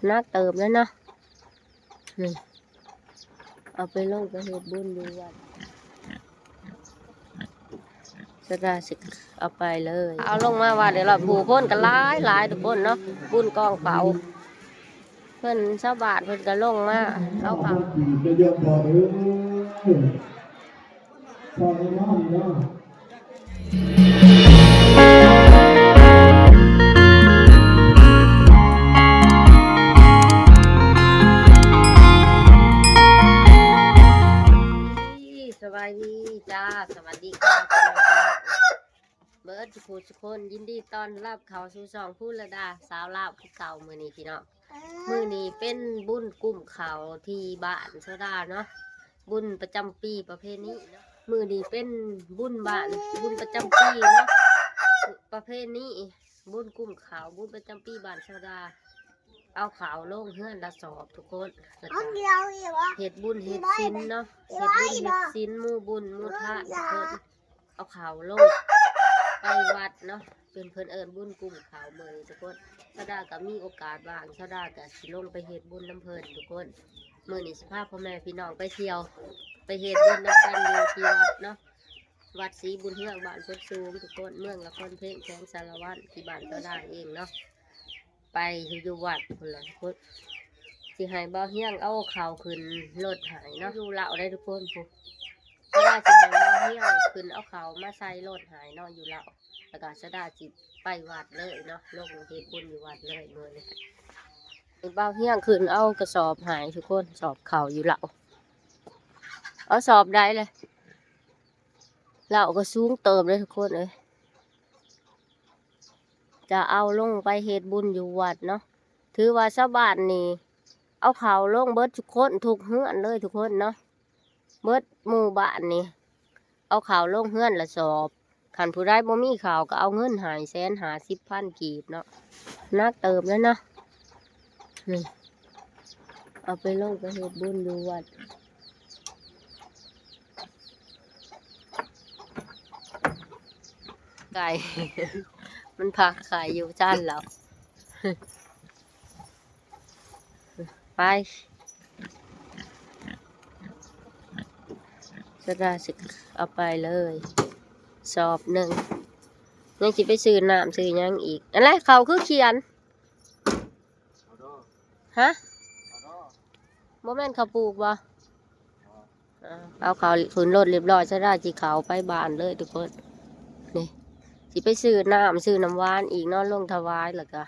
ໜັກເຕີບແລ້ວເນາະ ນີ້ ເອົາໄປລົງໄປເຮັດບຸນຢູ່ວັດ ສະດາຊິເອົາໄປເລີຍ ເອົາລົງມາວັດເລີຍລະ ຜູ້ຄົນກໍຫຼາຍໆ ທຸກຄົນເນາະ ບຸນກອງເຂົາ ເພິ່ນຊາວບ້ານເພິ່ນກໍລົງມາເອົາເຂົ້າ ຂໍໃຫ້ນອນເນາະ ສະບາຍດີຈ້າ ສະຫວັດດີຄ່ະ ພີ່ນ້ອງ ເບິດທຸກຜູ້ທຸກຄົນ ຍິນດີຕ້ອນຮັບເຂົ້າສູ່ຊ່ອງພູລະດາສາວລາວຄືເກົ່າ ມື້ນີ້ພີ່ນ້ອງ ມື້ນີ້ເປັນບຸນກຸ້ມເຂົ້າທີ່ບ້ານສາວດາເນາະ ບຸນປະຈຳປີປະເພນີເນາະ ມື້ນີ້ເປັນບຸນບ້ານ ບຸນປະຈຳປີເນາະ ປະເພນີ ບຸນກຸ້ມເຂົ້າ ບຸນປະຈຳປີບ້ານສາວດາ ເອົາເຂົ້າລົງເຮືອນລະສອບທຸກຄົນ ແລ້ວກໍເຮັດບຸນເຮັດສິນເນາະ ເຮັດບຸນເຮັດສິນ ໝູ່ບຸນໝູ່ທານທຸກຄົນ ເອົາເຂົ້າລົງໄປວັດເນາະ ເປັນເພິ່ນເອີ້ນບຸນກຸ້ມເຂົ້າ ມື້ນີ້ທຸກຄົນ ສາວດາກໍມີໂອກາດວ່າງ ສາວດາກໍຊິລົງໄປເຮັດບຸນນຳເພິ່ນທຸກຄົນ ມື້ນີ້ຊິພາພໍ່ແມ່ພີ່ນ້ອງໄປທ່ຽວ ໄປເຮັດບຸນນຳກັນຢູ່ທີ່ວັດເນາະ ວັດສີບຸນເຮືອງ ບ້ານໂພນສູງທຸກຄົນ ເມືອງນະຄອນເພັງ ແຂວງສາລະວັນ ທີ່ບ້ານສາວດາເອງເນາະ ໄປຢູ່ ຢູ່ວັດພຸ້ນລະທຸກຄົນ ຊິໃຫ້ບ່າວຮຽງເອົາເຂົ້າຂຶ້ນລົດໃຫ້ເນາະ ຢູ່ເລົາໄດ໋ທຸກຄົນ ພຸ້ນ ສາວດາຊິໃຫ້ບ່າວຮຽງຂຶ້ນເອົາເຂົ້າມາໃສ່ລົດໃຫ້ເນາະ ຢູ່ເລົາ ແລ້ວກໍສາວດາຊິໄປວັດເລີຍເນາະ ລົງເຮັດບຸນຢູ່ວັດເລີຍມື້ນີ້ ບ່າວຮຽງຂຶ້ນເອົາກະສອບໃຫ້ທຸກຄົນ ສອບເຂົ້າຢູ່ເລົາ ເອົາສອບໃດລະ ເລົາກໍສູງເຕີບເດ້ທຸກຄົນເອີຍ ຈະເອົາລົງໄປເຮັດບຸນຢູ່ວັດເນາະ ຖືວ່າຊາວບ້ານນີ້ເອົາເຂົ້າລົງເບິດທຸກຄົນ ທຸກເຮືອນເລີຍທຸກຄົນເນາະ ເບິດໝູ່ບ້ານນີ້ ເອົາເຂົ້າລົງເຮືອນລະສອບ ຄັນຜູ້ໃດບໍ່ມີເຂົ້າກໍເອົາເງິນໃຫ້ ແສນຫ້າສິບພັນກີບເນາະ ໜັກເຕີບແລ້ວເນາະ ນີ້ ເອົາໄປລົງໄປເຮັດບຸນຢູ່ວັດ ໄກ່ ມັນພັກໄຂ່ຢູ່ຊັ້ນແລ້ວ ໄປ ສາວດາຊິເອົາໄປເລີຍ ສອບໜຶ່ງ ຍັງຊິໄປຊື້ນ້ຳຊື້ຫຍັງອີກ ອັນໃດເຂົາຄືຂຽນ ຮະ ບໍ່ແມ່ນເຂົາປູກບໍ່? ເອົາເຂົ້າຂຶ້ນລົດລຽບຮ້ອຍ ສາວດາຊິເຂົ້າໄປບ້ານເລີຍທຸກຄົນ ນີ້ ຊິໄປຊື້ນ້ຳຊື້ນ້ຳຫວານອີກເນາະ ລົງຖວາຍ ແລ້ວກະ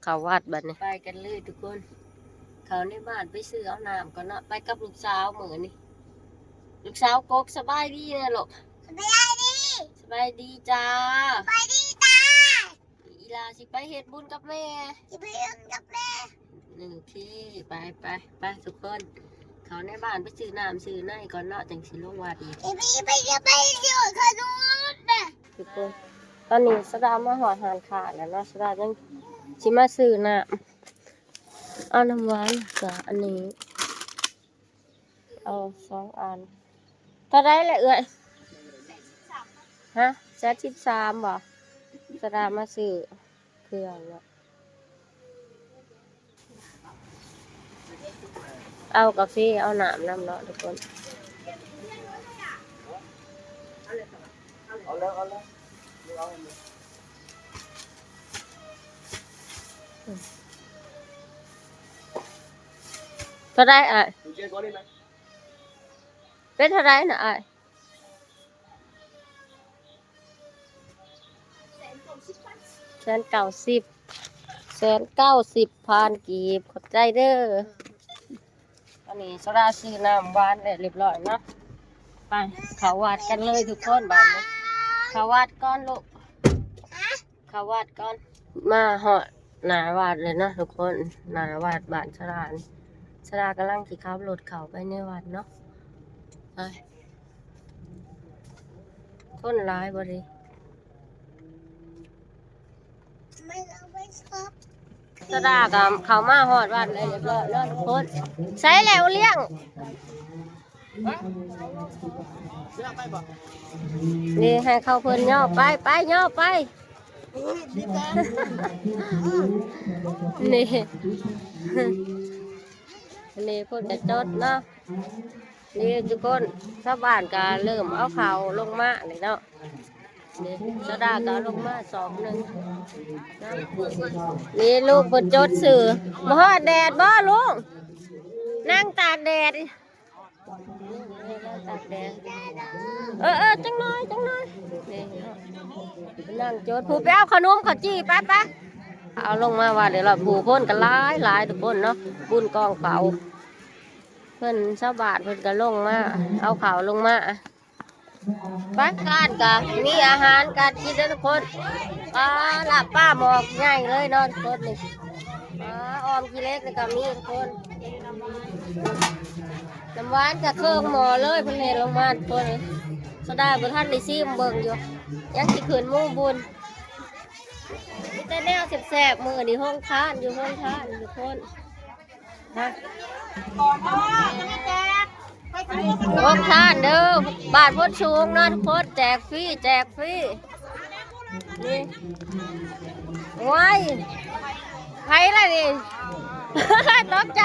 ເຂົ້າວັດບັດນີ້ ໄປກັນເລີຍທຸກຄົນ ເຂົ້າໃນບ້ານໄປຊື້ເອົານ້ຳກ່ອນເນາະ ໄປກັບລູກສາວມື້ນີ້ ລູກສາວກົກ ສະບາຍດີແນ່ລູກ ສະບາຍດີ ສະບາຍດີຈ້າ ສະບາຍດີຈ້າ ອີ່ຫຼ້າຊິໄປເຮັດບຸນກັບແມ່ ຊິໄປເຮັດບຸນກັບແມ່ ໂອເຄ ໄປ ໄປ ໄປທຸກຄົນ ເຂົ້າໃນບ້ານໄປຊື້ນ້ຳຊື້ໃນກ່ອນເນາະ ຈັ່ງຊິລົງວັດອີກ ໄປ ໄປ ໄປ ໄປ ທຸກຄົນ ຕອນນີ້ສາວດາມາຮອດຮ້ານຄ້າແລ້ວເນາະ ສາວດາຍັງຊິມາຊື້ນ້ຳ ເອົານ້ຳຫວານກະອັນນີ້ ເອົາສອງອັນ ເທົ່າໃດລະເອື້ອຍ? ຮະ ແສນສິບສາມບໍ່? ສາວດາມາຊື້ເຄື່ອງເນາະ ເອົາກາເຟ ເອົານ້ຳນຳເນາະທຸກຄົນ. ເທົ່າໃດອ້າຍ? ເປັນເທົ່າໃດນະອ້າຍ? ແສນເກົ້າສິບ ແສນເກົ້າສິບພັນກີບ ຂອບໃຈເດີ. ອັນນີ້ສາວດາຊື້ນ້ຳຫວານແລ້ວຮຽບຮ້ອຍເນາະ ໄປເຂົ້າວັດກັນເລີຍທຸກຄົນ ບາດນີ້ເຂົ້າວັດກ່ອນລູກ ເຂົ້າວັດກ່ອນ ມາຮອດໜ້າວັດແລ້ວເນາະທຸກຄົນ ໜ້າວັດບ້ານສາວດາ ສາວດາກຳລັງຊິຂັບລົດເຂົ້າໄປໃນວັດເນາະ ໄປ ຄົນຫຼາຍບໍ່ເດ? ສາວດາກໍເຂົ້າມາຮອດວັດແລ້ວຮຽບຮ້ອຍເນາະທຸກຄົນ ໃສແລ້ວລ້ຽງ ນີ້ໃຫ້ເຂົາເພິ່ນຍໍໄປ ໄປຍໍໄປ. ນີ້ ນີ້ເພິ່ນກະຈົດເນາະ. ນີ້ທຸກຄົນ ຊາວບ້ານກະເລີ່ມເອົາເຂົ້າລົງມານີ້ເນາະ. ນີ້ ສາວດາກະເອົາລົງມາສອບໜຶ່ງ. ນີ້ລູກເພິ່ນຈົດຊື່. ບໍ່ຮ້ອນແດດບໍ່ລຸງ? ນັ່ງຕາກແດດ. ເອີ ເອີ ຈັກໜ້ອຍ ຈັກໜ້ອຍ. ນີ້ ນັ່ງຈົດ. ຜູ້ໄປເອົາຂະໜົມເຂົ້າຈີ່ ໄປ ໄປ. ເອົາລົງມາວັດເລີຍລະ. ຜູ້ຄົນກໍຫຼາຍ ຫຼາຍທຸກຄົນເນາະ. ບຸນກອງເຂົາ ເພິ່ນ ຊາວບ້ານເພິ່ນກໍລົງມາ ເອົາເຂົ້າລົງມາ. ໄປ ຮ້ານກໍມີອາຫານການກິນເດີທຸກຄົນ. ປາ ລາບປາໝໍ້ໃຫຍ່ເລີຍເນາະທຸກຄົນນີ້. ປາ ອ່ອມຂີ້ເຫຼັກນີ້ກໍມີທຸກຄົນ. ນ້ຳຫວານກໍເຄິ່ງໝໍ້ເລີຍ ເພິ່ນເຮັດລົງມາທຸກຄົນ. ສາວດາບໍ່ທັນໄດ້ຊີມເບິ່ງຢູ່ ຍັງຊິຂຶ້ນໝູບຸນ. ມີແຕ່ແນວແຊບໆ ມື້ນີ້ໂຮງທານ ຢູ່ໂຮງທານທຸກຄົນ. ຮະ ໂຮງທານເດີ ບ້ານໂພນສູງເນາະທຸກຄົນ. ແຈກຟຣີ ແຈກຟຣີ. ນີ້ ໂອ້ຍ ໃຜລະນີ້? ຕົກໃຈ.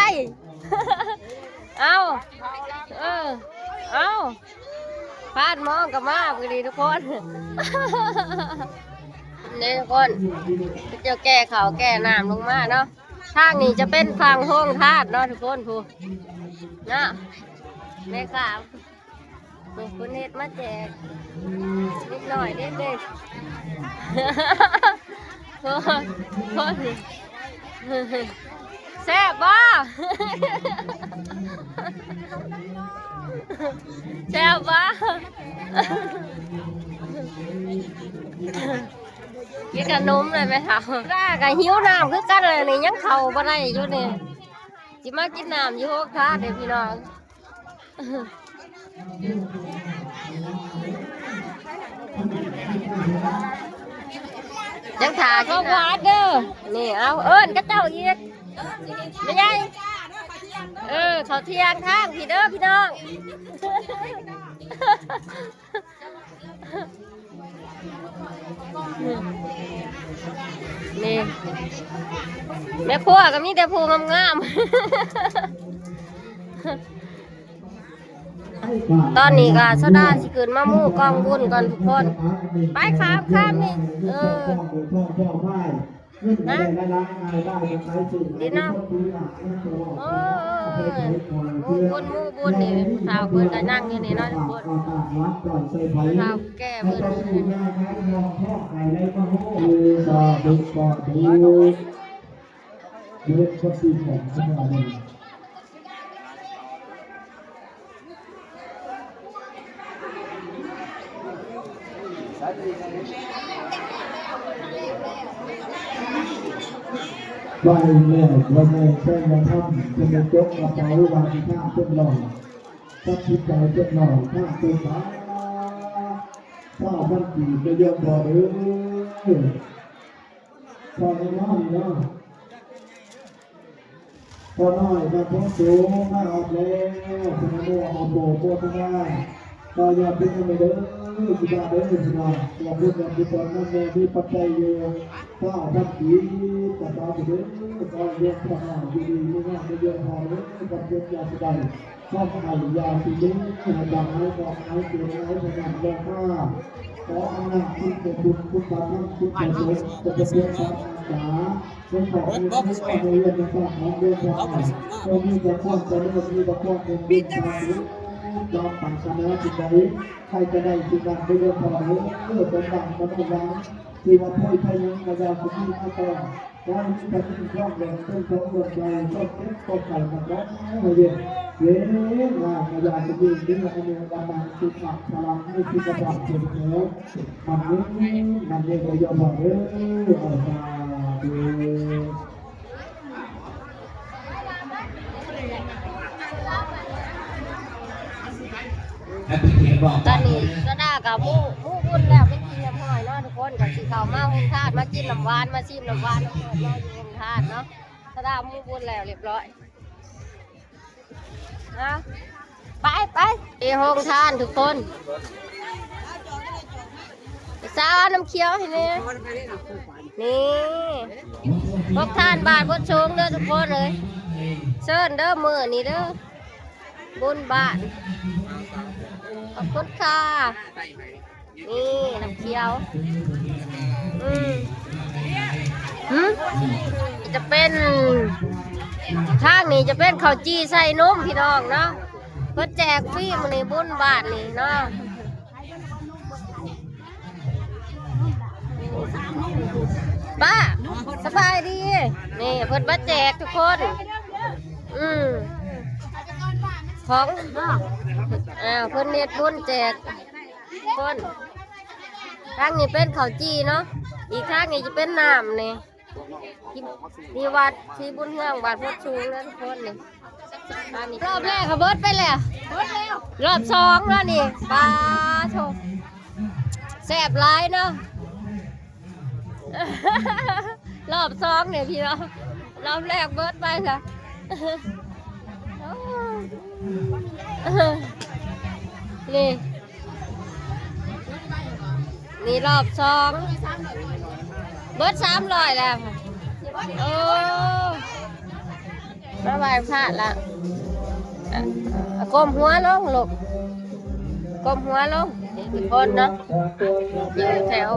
ເອົາ ເອີ ເອົາ ພາດມອງກໍມາມື້ນີ້ທຸກຄົນ. ນີ້ທຸກຄົນ ເຂົາເຈົ້າແກ່ເຂົ້າແກ່ນ້ຳລົງມາເນາະ. ທາງນີ້ຈະເປັນຝັ່ງໂຮງທານເນາະທຸກຄົນ ຜູ້ເນາະ ແມ່ຄ້າ ຜູ້ເພິ່ນເຮັດມາແຈກນິດໜ້ອຍເດ້ ເດ້. ໂອ້ຍ ແຊບບໍ່? ແຊບບໍ່? ກິນຂະໜົມເລີຍແມ່ເຖົ້າ. ລາກໍຫິວນ້ຳຄືກັນແຫຼະນີ້ ຍັງເຂົ້າບໍ່ໄດ້ຢູ່ນີ້. ຊິມາກິນນ້ຳຢູ່ໂຮງທານເດີພີ່ນ້ອງ. ຍັງຖ້າກິນນ້ຳເດີ. ນີ້ ເອົາ ເອີ້ນເຂົາເຈົ້າອີກ ແມ່ໃຫຍ່. ເອີ ເຂົ້າທ່ຽງທາງພີ້ເດີພີ່ນ້ອງ. ນີ້ ແມ່ຄົວກໍມີແຕ່ຜູ້ງາມໆ. ຕອນນີ້ກໍສາວດາຊິຂຶ້ນມາໝູກອງບຸນກ່ອນທຸກຄົນ. ໄປ ຂ້າມ ຂ້າມນີ້ ເອີ. ນະ ດີເນາະ ໂອ້ຍ ໝູບຸນ ໝູບຸນນີ້ ຜູ້ເຖົ້າເພິ່ນກໍນັ່ງຢູ່ນີ້ເນາະທຸກຄົນ ຜູ້ເຖົ້າແກ່ເພິ່ນ. ໄວ້ແລ້ວ ໄວ້ແລ້ວ ແປ້ງລະທຳ ເພິ່ນໄດ້ຈົກກະເປົາວາງຂ້າງເພິ່ນລອຍ ຕັດສິນໃຈເພິ່ນລອຍ ຂ້າງເພິ່ນມາ ຊາວພັນກີບ ໄດ້ຍ້ອນບໍ່ເດີ ຂໍໃຫ້ນອນເນາະ. ພໍ່ນ້ອຍບ້ານໂພນສູງມາຮອດແລ້ວ ພະນະໂມອະໂມໂມທະນາ ຕໍ່ຍອດບຸນນຳແມ່ເດີ ທີ່ບ້ານເດີ ພີ່ນ້ອງ ຍອດບຸນຍອດກຸສົນນຳແມ່ ມີປັດໄຈຢູ່ຊາວພັນກີບ ກະສາທຸເດີ ຂໍໃຫ້ເລື່ອງພະນາຢູ່ດີມີງາມໃນເລື່ອງພໍ່ເດີ ຄວາມເຈັບຢ່າສະບາຍ ຄວາມໄຂ້ຢ່າຊິມີ ໃຫ້ບາດຫາຍເຄາະຫາຍເຈັບຫາຍພະຍາດໂລຄາ ຂໍອຳນາດຄຸນເຈົ້າບຸນ ຄຸນພະທຳ ຄຸນພະສົງ ຈະປະເສດສາມາດສາ ໃນຄອບໃນຄົວໃນເຮືອນໃນຊາດຂອງເມືອງຂອງເຮົາ ຈົ່ງມີແຕ່ຄວາມຈະເລີນ ມີແຕ່ຄວາມເປັນບຸນສາທຸ ຄວາມປາດຖະໜາສິ່ງໃດ ໃຜຈະໄດ້ສິ່ງນັ້ນເດີພໍ່ເດີ ສົມຫວັງສະເໜີຫວັງ ທີ່ວ່າໂພຍໄພຫຍັງກະຢ່າຊິມີມາຕ້ອງ ຂໍໃຫ້ມີແຕ່ຄວາມແບບເປັນຂອງດວງໃຈ ຄວາມເຈັບຄວາມໄຂ້ກະຂໍໃຫ້ເຢັນ ເວລາກະຢ່າຊິມີ ມີອາຍຸວັນນະສຸຂະພະລັງ ມີສຸຂະພາບເຂັ້ມແຂງ ມັນນີ້ ມັນນີ້ກະຢ່າບອກເດີ ເອົາສາທຸ. ຕອນນີ້ສາວດາກະໝູ ໝູບຸນແລ້ວເປັນທີ່ຮຽບຮ້ອຍເນາະທຸກຄົນ ກະຊິເຂົ້າມາໂຮງທານ ມາກິນນ້ຳຫວານ ມາຊີມນ້ຳຫວານນຳເພິ່ນເນາະ ຢູ່ໂຮງທານເນາະ ສາວດາໝູບຸນແລ້ວຮຽບຮ້ອຍ. ນະ ໄປ ໄປ ໄປໂຮງທານທຸກຄົນ. ສາວເອົານ້ຳຂຽວໃຫ້ແດ່. ນີ້ ພວກທ່ານບ້ານໂພນສູງເດີທຸກຄົນເອີຍ ເຊີນເດີມື້ນີ້ເດີ ບຸນບ້ານ. ຂອບຄຸນຄ່ະ. ນີ້ນ້ຳຂຽວ ອືມ ຫຶ ຈະເປັນ ທາງນີ້ຈະເປັນເຂົ້າຈີ່ໃສ່ນົມພີ່ນ້ອງເນາະ ເພິ່ນແຈກຟຣີມື້ນີ້ ບຸນບ້ານນີ້ເນາະ. ປ້າ ສະບາຍດີ. ນີ້ເພິ່ນມາແຈກທຸກຄົນ ອືມ ຂອງ ອ່າ ເພິ່ນເຮັດບຸນແຈກຄົນ. ທາງນີ້ເປັນເຂົ້າຈີ່ເນາະ ອີກທາງນີ້ຈະເປັນນ້ຳນີ້. ທີ່ ທີ່ວັດ ທີ່ບຸນເຮືອງ ວັດໂພນສູງເດີທຸກຄົນນີ້. ອັນນີ້ ຮອບແລກກໍເບິດໄປແລ້ວ ເບິດແລ້ວ ຮອບສອງແລ້ວນີ້. ປາໂທ້ ແຊບຫຼາຍເນາະ ຮອບສອງນີ້ພີ່ນ້ອງ ຮອບແລກເບິດໄປລະ. ນີ້ ນີ້ຮອບສອງ ເບິດສາມຮ້ອຍແລ້ວ. ໂອ້ ມາໄຫວ້ພະລະ ອ່ະ ກົ້ມຫົວລົງລູກ ກົ້ມຫົວລົງ. ນີ້ທຸກຄົນເນາະ ຢູ່ແຖວ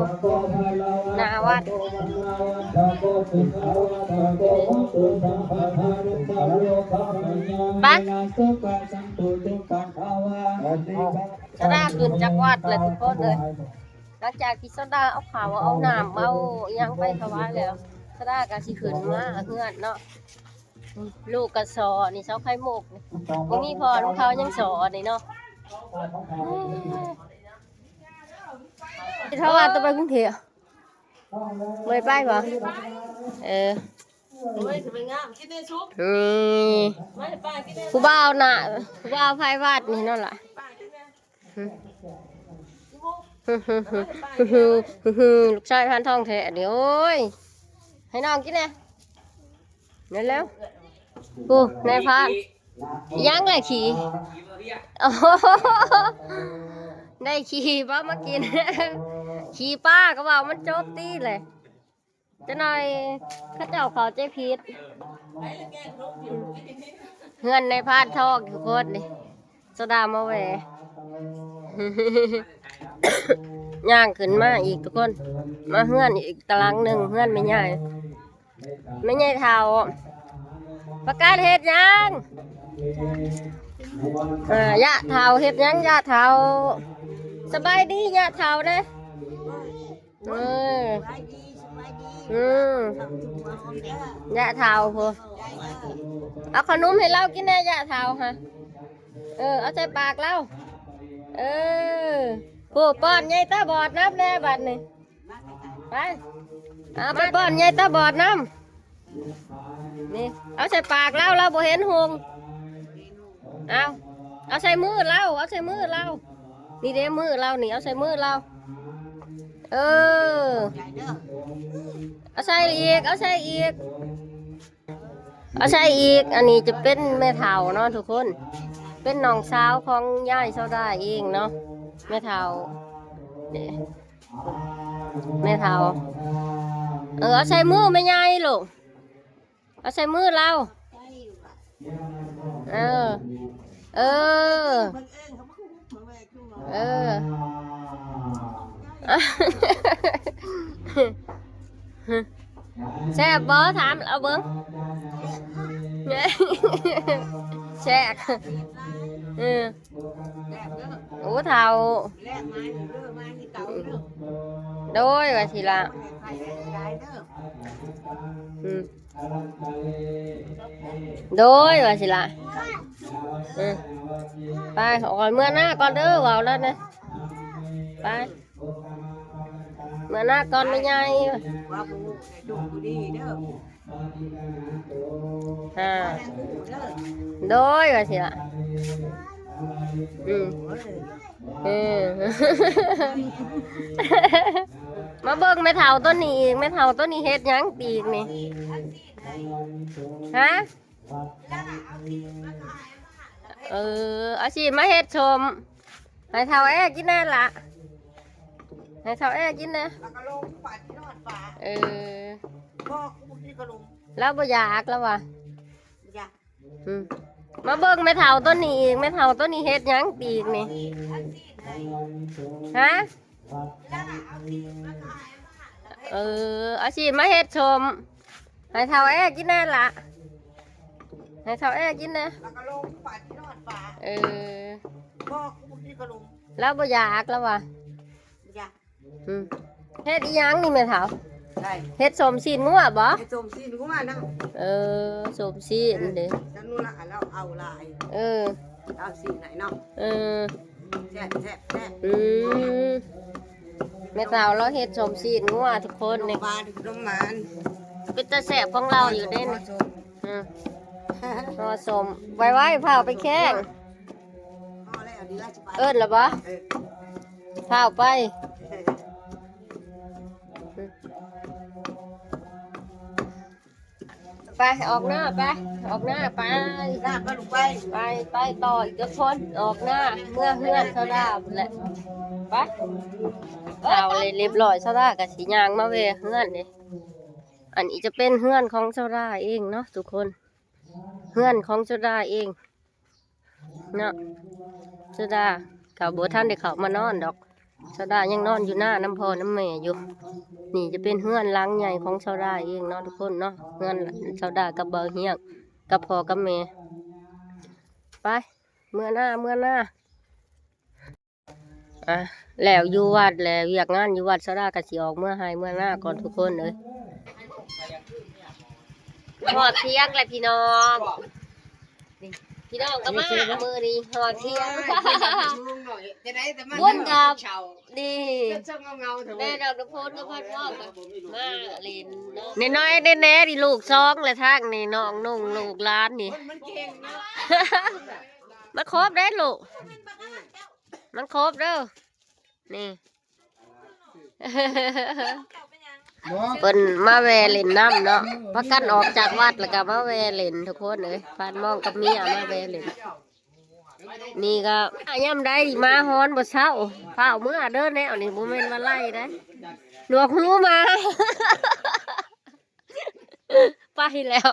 ໜ້າວັດ ໄປ ສະດາຂຶ້ນຈາກວັດແລ້ວທຸກຄົນເອີຍ. ຫຼັງຈາກທີ່ສະດາເອົາເຂົ້າເອົານ້ຳເອົາອີ່ຫຍັງໄປຖວາຍແລ້ວ ສະດາກໍຊິຂຶ້ນມາເຮືອນເນາະ. ລູກກໍສໍ່ນີ້ ເສົາໄຂ່ມຸກນີ້ ບໍ່ມີພໍ່ນຳເຂົາຍັງສໍ່ນີ້ເນາະ. ເຂົາວ່າຕ້ອງໄປກຸງເທບ ບໍ່ໄດ້ໄປບໍ່? ເອີ ໂອ້ຍ ຊິໄປງາມ ກິນແດ່ຊຸບ ອືມ ມາໃຫ້ປ້າກິນແດ່ ຜູ້ບ່າວນະ ຜູ້ບ່າວໄພວັດນີ້ນັ້ນລະ ລູກຊາຍພານທອງແທ້ນີ້ ໂອ້ຍ ໃຫ້ນ້ອງກິນແດ່ ແມ່ນແລ້ວ. ໂອ້ ນາຍພານ ຍັງແຫຼະຂີ້ ໂອ້ ໄດ້ຂີ້ບໍ່ມາກິນ ຂີ້ປ້າກໍເວົ້າມັນຈົບຕິແຫຼະ. ຈັກໜ່ອຍເຂົາເຈົ້າເຂົ້າໃຈຜິດ. ເຮືອນນາຍພານທອງທຸກຄົນນີ້ ສະດາມາແວ່ ຍ່າງຂຶ້ນມາອີກທຸກຄົນ ມາເຮືອນອີກຕາຫຼັງໜຶ່ງ ເຮືອນແມ່ໃຫຍ່ ແມ່ໃຫຍ່ເຖົ້າ ປະກາດເຮັດຫຍັງ? ເອີ ຍາເຖົ້າເຮັດຫຍັງ ຍາເຖົ້າ? ສະບາຍດີຍາເຖົ້າເດ້. ເອີ ສະບາຍດີ ສະບາຍດີ ອືມ ເຂົ້າສູ່ຫົວຫອມເດີ ຍາເຖົ້າພຸ້ນ ເອົາຂະໜົມໃຫ້ລາວກິນແດ່ ຍາເຖົ້າຫະ ເອີ ເອົາໃສ່ປາກລາວ ເອີ ຜູ້ປ້ອນຍາຍຕາບອດນຳແດ່ບັດນີ້ ໄປ ເອົາໄປປ້ອນຍາຍຕາບອດນຳ ນີ້ ເອົາໃສ່ປາກລາວ ລາວບໍ່ເຫັນຫຸ່ງ ເອົາ ເອົາໃສ່ມືລາວ ເອົາໃສ່ມືລາວ ນີ້ເດ້ມືລາວນີ້ ເອົາໃສ່ມືລາວ ເອີ ເອົາໃສ່ອີກ ເອົາໃສ່ອີກ ເອົາໃສ່ອີກ. ອັນນີ້ຈະເປັນແມ່ເຖົ້າເນາະທຸກຄົນ ເປັນນ້ອງສາວຂອງຍາຍໂຊດາເອງເນາະ ແມ່ເຖົ້າ ນີ້ ແມ່ເຖົ້າ ເອີ ເອົາໃສ່ມືແມ່ໃຫຍ່ລູກ ເອົາໃສ່ມືລາວ ເອີ ເອີ ເອີ ແຊບບໍ່? ຖາມລາວເບິ່ງ ແຊບ ເອີ ໂອ້ ເຖົ້າ ໂດຍ ວ່າຊິລະ ອືມ ໂດຍ ວ່າຊິລະ ເອີ ໄປ ຂ້ອຍເມືອນາກ່ອນເດີ ເວົ້າແລ້ວນະ ໄປ ເມືອນາກ່ອນແມ່ໃຫຍ່ ວ່າບໍ່ຮູ້ໃຫ້ໂຊກດີເດີ ອ່າ ໂດຍ ວ່າຊິລະ ອືມ ເອີ ມາເບິ່ງແມ່ເຖົ້າຕົວນີ້ອີກ ແມ່ເຖົ້າຕົວນີ້ເຮັດຫຍັງອີກນີ້ ຮະ? ເອີ ເອົາຊີ້ມາເຮັດສົ້ມໃຫ້ເຖົ້າແອກິນແດ່ລະ. ໃຫ້ເຖົ້າແອກິນແດ່. ແລ້ວກໍລົງໄປທີ່ນອນປ່າ. ເອີ ບໍ່ ກູບໍ່ກິນຂະໜົມ. ລາວບໍ່ຢາກ ລາວວ່າບໍ່ຢາກ. ອືມ ມາເບິ່ງແມ່ເຖົ້າຕົວນີ້ອີກ. ແມ່ເຖົ້າຕົວນີ້ເຮັດຫຍັງອີກນີ້? ຮະ? ເອີ ເອົາຊີ້ນມາເຮັດສົ້ມ ໃຫ້ເຖົ້າແອກິນແດ່ລະ ໃຫ້ເຖົ້າແອກິນແດ່. ແລ້ວກໍລົງໄປທີ່ນອນປ່າ. ເອີ ບໍ່ ກູບໍ່ກິນຂະໜົມ. ລາວບໍ່ຢາກ ລາວວ່າບໍ່ຢາກ. ອືມ ເຮັດອີ່ຫຍັງນີ້ແມ່ເຖົ້າ? ໄດ້ ເຮັດສົ້ມຊີ້ນງົວບໍ? ເຮັດສົ້ມຊີ້ນງົວນຳ. ເອີ ສົ້ມຊີ້ນເດ້. ເອີ ຊັ້ນນຸລະ ລາວເອົາຫຼາຍ. ເອີ ເອົາຊີ້ນໃຫ້ເນາະ. ເອີ ແຊບ ແຊບ ແຊບ. ອືມ ແມ່ເຖົ້າລາວເຮັດສົ້ມຊີ້ນງົວທຸກຄົນນີ້. ໜໍ່ມານ ໜໍ່ມານ ເປັນຕາແຊບຂອງລາວຢູ່ເດ້ນີ້. ເອີ ຫໍ່ສົ້ມ ໄວໆ ພ້າວໄປແຂ້ງ. ພໍແລ້ວ ດຽວຊິໄປ ເອີ້ນລະບໍ? ເອີ ພ້າວໄປ. ໄປ ອອກໜ້າໄປ ອອກໜ້າໄປ. ໄປ ໄປຕໍ່ອີກຈັກຄົນ ອອກໜ້າ ເມືອເຮືອນສາວດາພຸ້ນແຫຼະ. ໄປ ເອົາເລີຍ ລຽບຮ້ອຍ ສາວດາກໍຊິຍ່າງມາແວ່ເຮືອນເດ້. ອັນນີ້ຈະເປັນເຮືອນຂອງສາວດາເອງເນາະທຸກຄົນ ເຮືອນຂອງສາວດາເອງເນາະ. ສາວດາກໍບໍ່ທັນໄດ້ເຂົ້າມານອນດອກ ສາວດາຍັງນອນຢູ່ນານຳພໍ່ນຳແມ່ຢູ່. ນີ້ຈະເປັນເຮືອນຫຼັງໃຫຍ່ຂອງສາວດາເອງເນາະທຸກຄົນເນາະ ເຮືອນສາວດາກັບບ່າວຮຽງ ກັບພໍ່ກັບແມ່. ໄປ ເມືອນາ ເມືອນາ. ອ່ະ ແລ້ວຢູ່ວັດ ແລ້ວວຽກງານຢູ່ວັດ ສາວດາກໍຊິອອກເມືອໄຮ່ເມືອນາກ່ອນທຸກຄົນເອີຍ. ຮອດທຽງແລ້ວພີ່ນ້ອງ ພີ່ນ້ອງກໍມາມື້ນີ້ຮອດທຽງ. ບຸນກັບນີ້ ແມ່ນ້ອງນ້ຳຝົນກັບພັດວອກກໍມາຫຼິ້ນເນາະ. ນ້ອຍໆແດ່ໆ ນີ້ລູກສອງແລ້ວ ທາງນີ້ນ້ອງນຸ່ງ ລູກຫຼານນີ້. ມັນຄົບໄດ໋ລູກ ມັນຄົບເດີ ນີ້ ເພິ່ນມາແວ່ຫຼິ້ນນຳເນາະ ພາກັນອອກຈາກວັດແລ້ວກໍມາແວ່ຫຼິ້ນທຸກຄົນເອີຍ. ພາດມອງກັບເມຍມາແວ່ຫຼິ້ນ ນີ້ກໍຍາມໃດມາຮອນບໍ່ເຊົາ ຟ້າວເມືອເດີແນວນີ້ ບໍ່ແມ່ນວ່າໄລ່ໄດ໋ ໜວກຫູມາ ໄປແລ້ວ.